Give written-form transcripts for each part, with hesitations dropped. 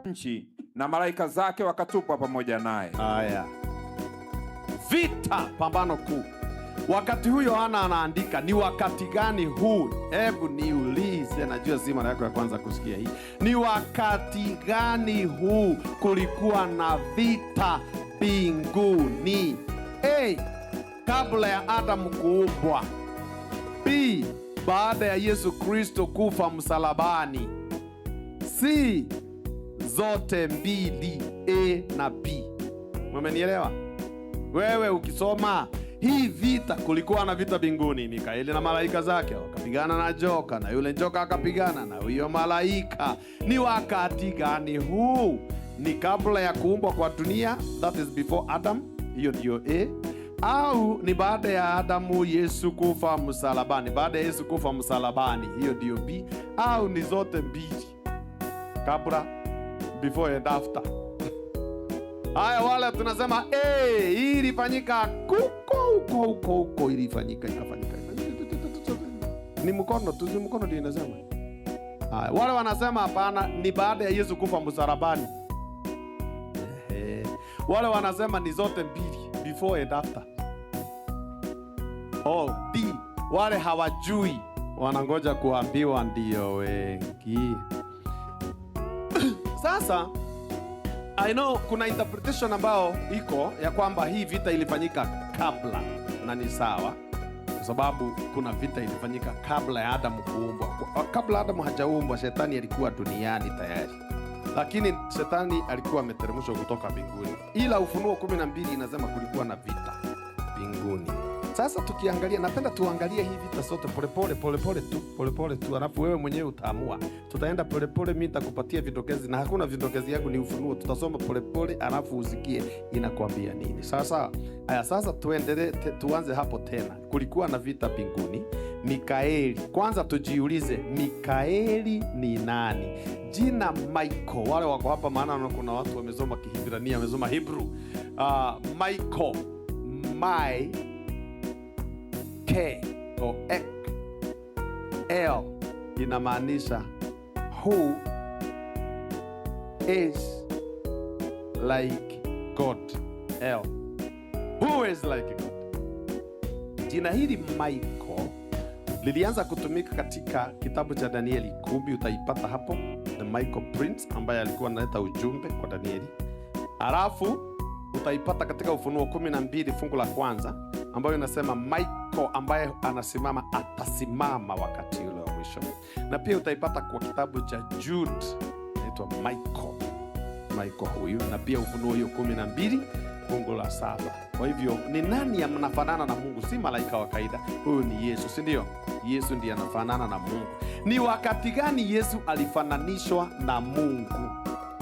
Nchi na malaika zake wakatupwa pamoja naye. Haya, vita, pambano kuu. Wakati huu Yohana anaandika, ni wakati gani huu? Hebu niulize, najua si mara yako ya kwanza kusikia hii. Ni wakati gani huu kulikuwa na vita mbinguni? A, kabla ya Adamu kuumbwa. B, baada ya Yesu Kristo kufa msalabani. C, zote mbili, A na B. Umenielewa? Wewe ukisoma hii vita, kulikuwa na vita mbinguni, Mikaeli na malaika zake wakapigana na joka, na yule njoka akapigana na huyo malaika. Ni wakati gani huu? Ni kabla ya kuumbwa kwa dunia, that is before Adam, hiyo ndiyo A, au ni baada ya Adamu Yesu kufa msalabani, baada ya Yesu kufa msalabani, hiyo ndiyo B, au ni zote mbili, kabla, before and after. Haya, wale tunasema hii ilifanyika kuko huko huko huko, ilifanyika ikafanyika. Ni mkono tu, ni mkono ndio inasema. Haya, wale wanasema hapana, ni baada ya Yesu kufa msalabani. Ehe. Wale wanasema ni zote mbili, before and after. Oh, D, wale hawajui wanangoja kuambiwa ndio wengi. Sasa I know kuna interpretation ambayo iko ya kwamba hii vita ilifanyika kabla, na ni sawa, kwa sababu kuna vita ilifanyika kabla ya Adamu kuumbwa. Kabla Adamu hajaumbwa, shetani alikuwa duniani tayari, lakini shetani alikuwa ameteremshwa kutoka mbinguni, ila Ufunuo 12 inasema kulikuwa na vita mbinguni. Sasa tukiangalia, napenda tuangalie hii vita sote polepole polepole tu polepole tu, alafu wewe mwenyewe utaamua. Tutaenda polepole, mimi nitakupatia vidokezi na hakuna vidokezi yangu, ni ufunuo. Tutasoma polepole, alafu usikie inakwambia nini. Sasa haya, sasa tuendelee, tuanze hapo tena. Kulikuwa na vita mbinguni. Mikaeli, kwanza tujiulize, Mikaeli ni nani? Jina Michael, wale wako hapa, maana kuna watu wamesoma Kihibrania, wamesoma Hebrew. Michael, my K o Ek L inamaanisha who is like God. L, who is like God. Jina hili Michael lilianza kutumika katika kitabu cha Danieli 10, utaipata hapo, the Michael Prince ambaye alikuwa analeta ujumbe kwa Danieli. Halafu utaipata katika Ufunuo 12 fungu la kwanza ambayo inasema Michael ambaye anasimama atasimama wakati ule wa mwisho, na pia utaipata kwa kitabu cha Jude, inaitwa Michael, Michael huyu, na pia Ufunuo hiyo 12 fungu la 7. Kwa hivyo ni nani anafanana na Mungu? Si malaika wa kawaida, huyu ni Yesu, si ndio? Yesu ndiye anafanana na Mungu. Ni wakati gani Yesu alifananishwa na Mungu?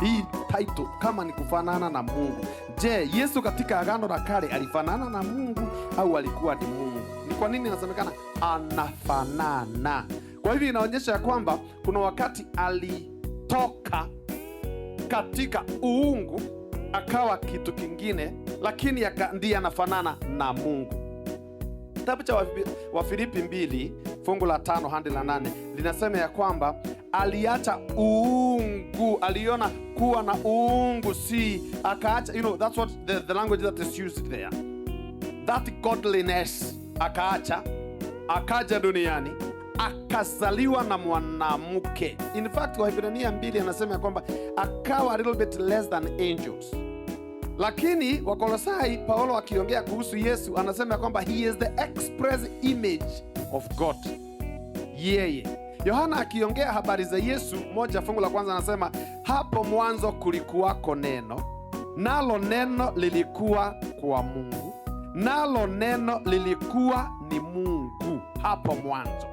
Hii title kama ni kufanana na Mungu. Je, Yesu katika Agano la Kale alifanana na Mungu au alikuwa ni Mungu? Ni kwa nini inasemekana anafanana? Kwa hivyo inaonyesha ya kwamba kuna wakati alitoka katika uungu akawa kitu kingine, lakini ndiye anafanana na Mungu. Kitabu cha Wafilipi 2 fungu la 5 hadi la 8 linasema ya kwamba aliacha uungu, aliona kuwa na uungu si akaacha, that's what the language that is used there, that godliness akaacha, akaja duniani akazaliwa na mwanamke. In fact, Waebrania 2 anasema ya kwamba akawa a little bit less than angels. Lakini Wakolosai, Paulo akiongea kuhusu Yesu anasema ya kwamba he is the express image of God. Yeye. Yohana akiongea habari za Yesu 1 fungu la kwanza anasema hapo mwanzo kulikuwako neno, nalo neno lilikuwa kwa Mungu, nalo neno lilikuwa ni Mungu, hapo mwanzo.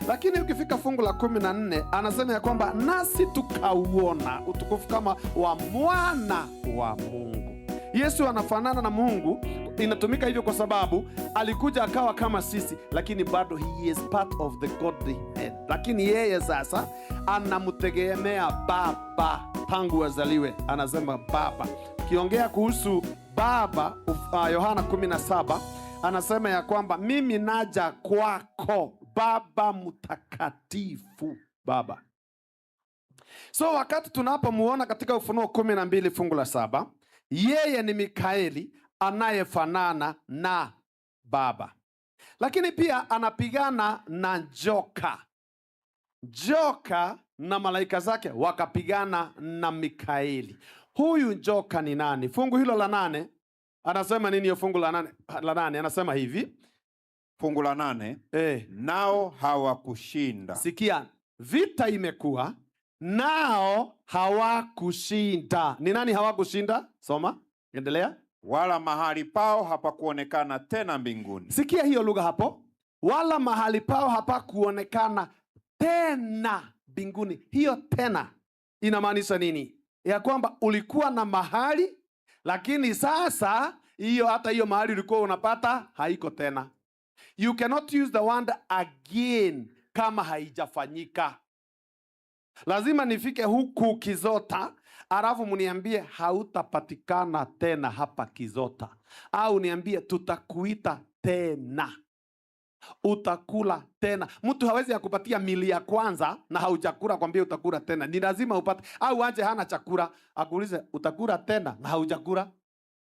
Lakini ukifika fungu la 14 anasema ya kwamba nasi tukauona utukufu kama wa mwana wa Mungu. Yesu anafanana na Mungu, inatumika hivyo kwa sababu alikuja akawa kama sisi, lakini bado he is part of the Godhead. Lakini yeye sasa anamtegemea Baba tangu azaliwe, anasema Baba. Kiongea kuhusu Baba, Yohana 17 anasema ya kwamba mimi naja kwako Baba Mtakatifu. Baba. So wakati tunapomuona katika Ufunuo 12 fungu la 7, yeye ni Mikaeli anayefanana na Baba, lakini pia anapigana na njoka. Njoka na malaika zake wakapigana na Mikaeli. Huyu njoka ni nani? Fungu hilo la 8 anasema nini? Hiyo fungu la nane anasema hivi. Fungu la 8. Nao hawakushinda. Sikia, vita imekuwa, nao hawakushinda. Ni nani hawakushinda? Soma, endelea. Wala mahali pao hapakuonekana tena mbinguni. Sikia hiyo lugha hapo, wala mahali pao hapakuonekana tena mbinguni. Hiyo tena inamaanisha nini? Ya kwamba ulikuwa na mahali, lakini sasa hiyo hata hiyo mahali ulikuwa unapata haiko tena. You cannot use the word again kama haijafanyika. Lazima nifike huku Kizota, alafu mniambie hautapatikana tena hapa Kizota, au niambie tutakuita tena, utakula tena. Mtu hawezi akupatia meal ya kwanza na haujakula, kwambia utakula tena. Ni lazima upate, au aje hana chakula akuulize utakula tena na haujakula,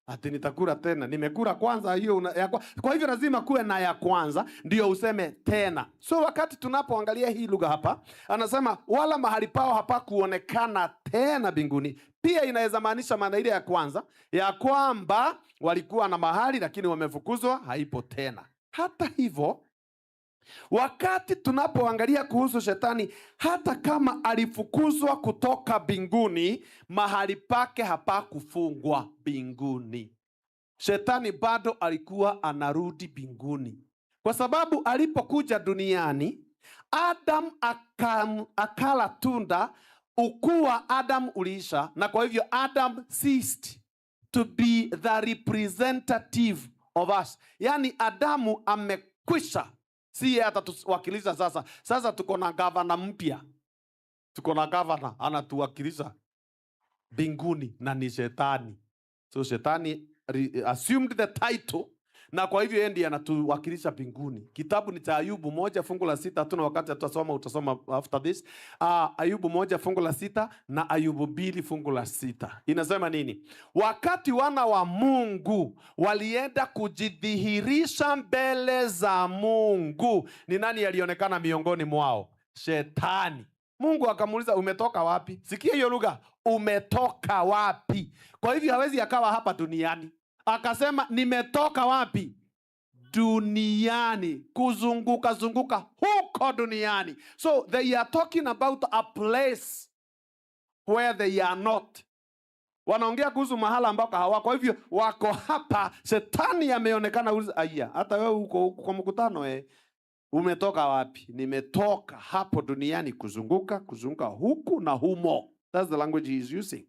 ati nitakula tena, nimekula kwanza hiyo kwa hivyo lazima kuwe na ya kwanza ndio useme tena. So wakati tunapoangalia hii lugha hapa, anasema wala mahali pao hapakuonekana tena mbinguni. Pia inaweza maanisha maana ile ya kwanza ya kwamba walikuwa na mahali lakini wamefukuzwa, haipo tena. Hata hivyo, wakati tunapoangalia kuhusu shetani, hata kama alifukuzwa kutoka mbinguni, mahali pake hapakufungwa mbinguni. Shetani bado alikuwa anarudi mbinguni, kwa sababu alipokuja duniani Adam akala tunda, ukuu wa Adam uliisha, na kwa hivyo Adam ceased to be the representative of us. Yaani Adamu amekwisha, si yeye atatuwakilisha sasa. Sasa tuko na gavana mpya, tuko na gavana anatuwakilisha mbinguni na ni shetani. So shetani assumed the title na kwa hivyo yeye ndiye anatuwakilisha mbinguni. Kitabu ni cha Ayubu 1 fungu la 6. Hatuna wakati, tutasoma, utasoma after this. Ayubu 1 fungu la 6 na Ayubu 2 fungu la 6 inasema nini? Wakati wana wa Mungu walienda kujidhihirisha mbele za Mungu, ni nani alionekana miongoni mwao? Shetani. Mungu akamuuliza umetoka wapi? Sikia hiyo lugha, umetoka wapi? Kwa hivyo hawezi akawa hapa duniani. Akasema nimetoka wapi? Duniani, kuzunguka zunguka huko duniani. So they are talking about a place where they are not. Wanaongea kuhusu mahala ambako hawako. Kwa hivyo wako hapa, shetani ameonekana. Uliza, aya, hata wewe uko huko kwa mkutano. Umetoka wapi? Nimetoka hapo duniani kuzunguka kuzunguka huku na humo. That's the language he is using.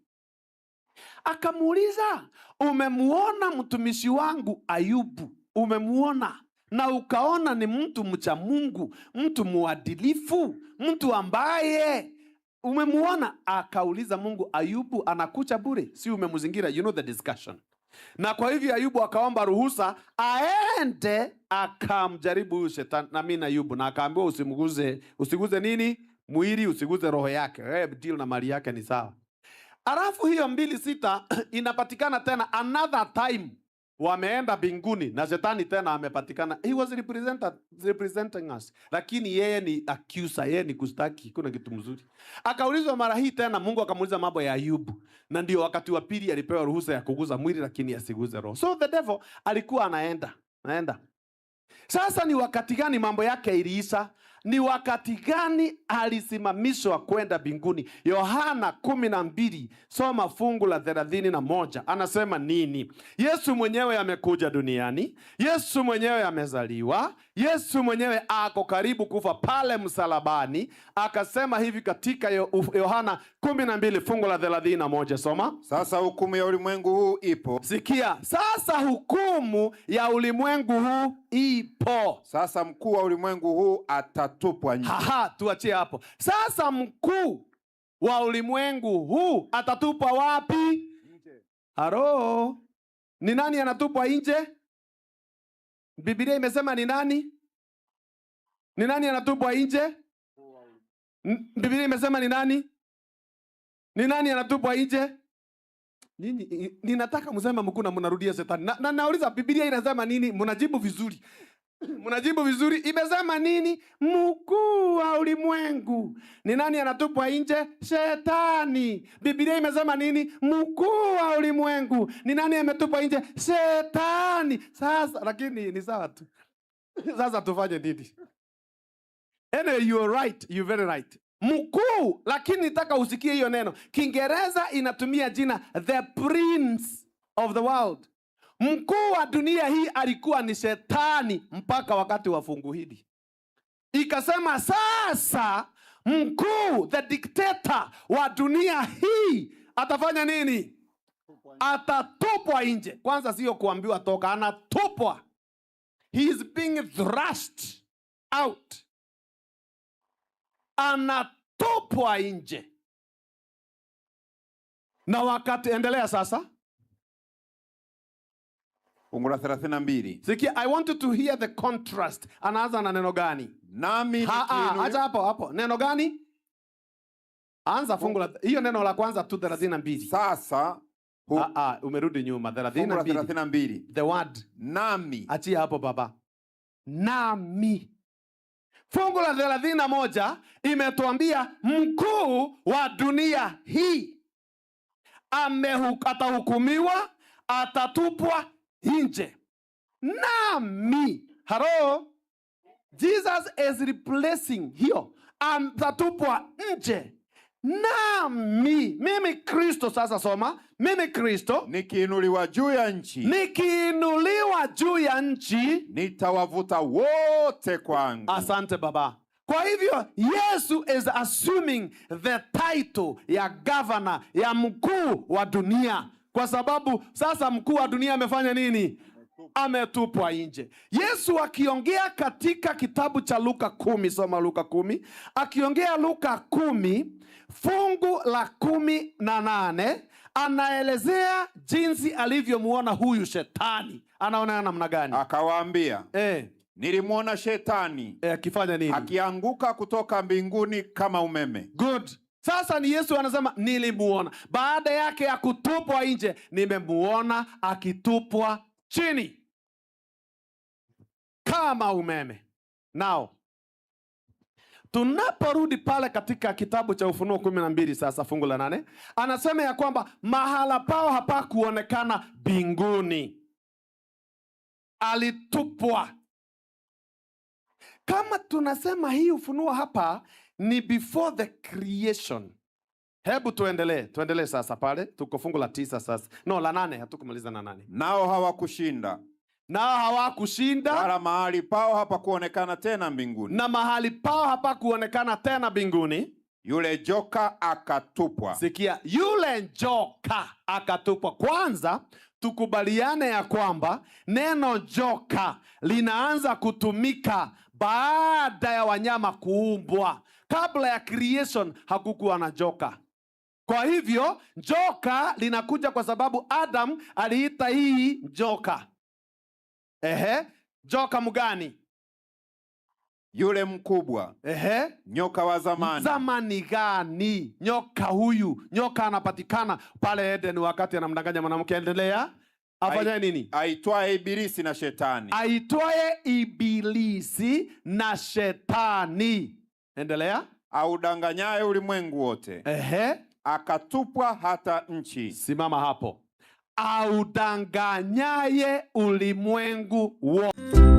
Akamuuliza, umemuona mtumishi wangu Ayubu? Umemuona na ukaona ni mtu mcha Mungu, mtu muadilifu, mtu ambaye umemuona. Akauliza Mungu, Ayubu anakucha bure? Si umemzingira? You know the discussion. Na kwa hivyo Ayubu akaomba ruhusa aende akamjaribu huyu shetani na mimi na Ayubu, na akaambiwa usimguze, usiguze nini mwili, usiguze roho yake, wewe deal na mali yake ni sawa. Alafu hiyo 2:6 inapatikana tena another time, wameenda mbinguni na shetani tena amepatikana. He was representing us, lakini yeye ni accuser, yeye ni kustaki. Kuna kitu mzuri. Akaulizwa mara hii tena, Mungu akamuuliza mambo ya Ayubu, na ndio wakati wa pili alipewa ruhusa ya kuguza mwili, lakini asiguze roho. So the devil alikuwa anaenda anaenda. Sasa ni wakati gani mambo yake iliisha? Ni wakati gani alisimamishwa kwenda mbinguni? Yohana 12, soma fungu la 31, anasema nini? Yesu mwenyewe amekuja duniani, Yesu mwenyewe amezaliwa, Yesu mwenyewe ako karibu kufa pale msalabani. Akasema hivi katika Yohana 12 fungu la 31, soma. Sasa hukumu ya ulimwengu huu ipo. Sikia, sasa hukumu ya ulimwengu huu ipo. Sasa mkuu wa ulimwengu huu atatupwa nje. Haha, tuachie hapo. Sasa mkuu wa ulimwengu huu atatupwa wapi? Nje. Haro, ni nani anatupwa nje? Biblia imesema ni nani? Ni nani anatupwa nje? Biblia imesema ni nani? Ni nani anatupwa nje? Nini, ninataka mseme mkuu na mnarudia shetani. Na nauliza, Biblia inasema nini? Mnajibu vizuri. Mnajibu vizuri. Imesema nini? Mkuu wa ulimwengu. Ni nani anatupwa nje? Shetani. Biblia imesema nini? Mkuu wa ulimwengu. Ni nani ametupwa nje? Shetani. Sasa lakini ni sawa tu. Sasa tufanye nini? Anyway, you are right. You're very right. Mkuu, lakini nitaka usikie hiyo neno. Kiingereza inatumia jina the prince of the world. Mkuu wa dunia hii alikuwa ni shetani mpaka wakati wa fungu hili. Ikasema sasa mkuu, the dictator wa dunia hii atafanya nini? Atatupwa nje. Kwanza sio kuambiwa toka, anatupwa. He is being thrust out. Anatupwa nje. Na wakati, endelea sasa. Fungu la 32. Sikia, I want you to hear the contrast. Anaanza na neno gani? Nami Ha, ha, acha hapo hapo. Neno gani? Anza fungu la hiyo neno la kwanza tu, 32. Sasa Ah, ah, umerudi nyuma, fungu la 32. 32. The word. Nami Achia hapo, baba. Nami. Fungu la 31 imetuambia mkuu wa dunia hii atahukumiwa, atatupwa nje. Nami. Hello? Jesus is replacing hiyo. Atatupwa nje. Nami. Mimi Kristo sasa soma. Mimi Kristo nikiinuliwa juu ya nchi, nikiinuliwa juu ya nchi, nitawavuta wote kwangu. Asante, baba. Kwa hivyo Yesu is assuming the title ya governor, ya mkuu wa dunia, kwa sababu sasa mkuu wa dunia amefanya nini? Ametupwa nje. Yesu akiongea katika kitabu cha Luka 10, soma Luka 10, akiongea Luka 10 fungu la 18, anaelezea jinsi alivyomuona huyu shetani. Anaonana namna gani? Akawaambia, nilimwona shetani akifanya nini? Akianguka kutoka mbinguni kama umeme. Good. Sasa ni Yesu anasema nilimuona. Baada yake ya kutupwa nje, nimemuona akitupwa chini kama umeme. Now, tunaporudi pale katika kitabu cha Ufunuo 12 sasa fungu la 8, anasema ya kwamba mahala pao hapakuonekana mbinguni. Alitupwa. Kama tunasema hii ufunuo hapa ni before the creation. Hebu tuendelee, tuendelee sasa pale. Tuko fungu la 9 sasa. No, la 8, hatukumaliza na 8. Nao hawakushinda, Nao hawakushinda, wala mahali pao hapakuonekana tena mbinguni. Na mahali pao hapakuonekana tena mbinguni. Yule joka akatupwa. Sikia, yule joka akatupwa. Kwanza tukubaliane ya kwamba neno joka linaanza kutumika baada ya wanyama kuumbwa. Kabla ya creation hakukuwa na joka. Kwa hivyo joka linakuja kwa sababu Adam aliita hii joka. Ehe, joka mgani? Yule mkubwa, nyoka wa zamani, Zamani gani? Nyoka huyu, nyoka anapatikana pale Eden wakati anamdanganya mwanamke. Endelea. Afanye nini? Aitwaye Ibilisi na Shetani, Aitwaye Ibilisi na Shetani. Endelea. Audanganyaye ulimwengu wote, akatupwa hata nchi. Simama hapo. Audanganyaye ulimwengu wote.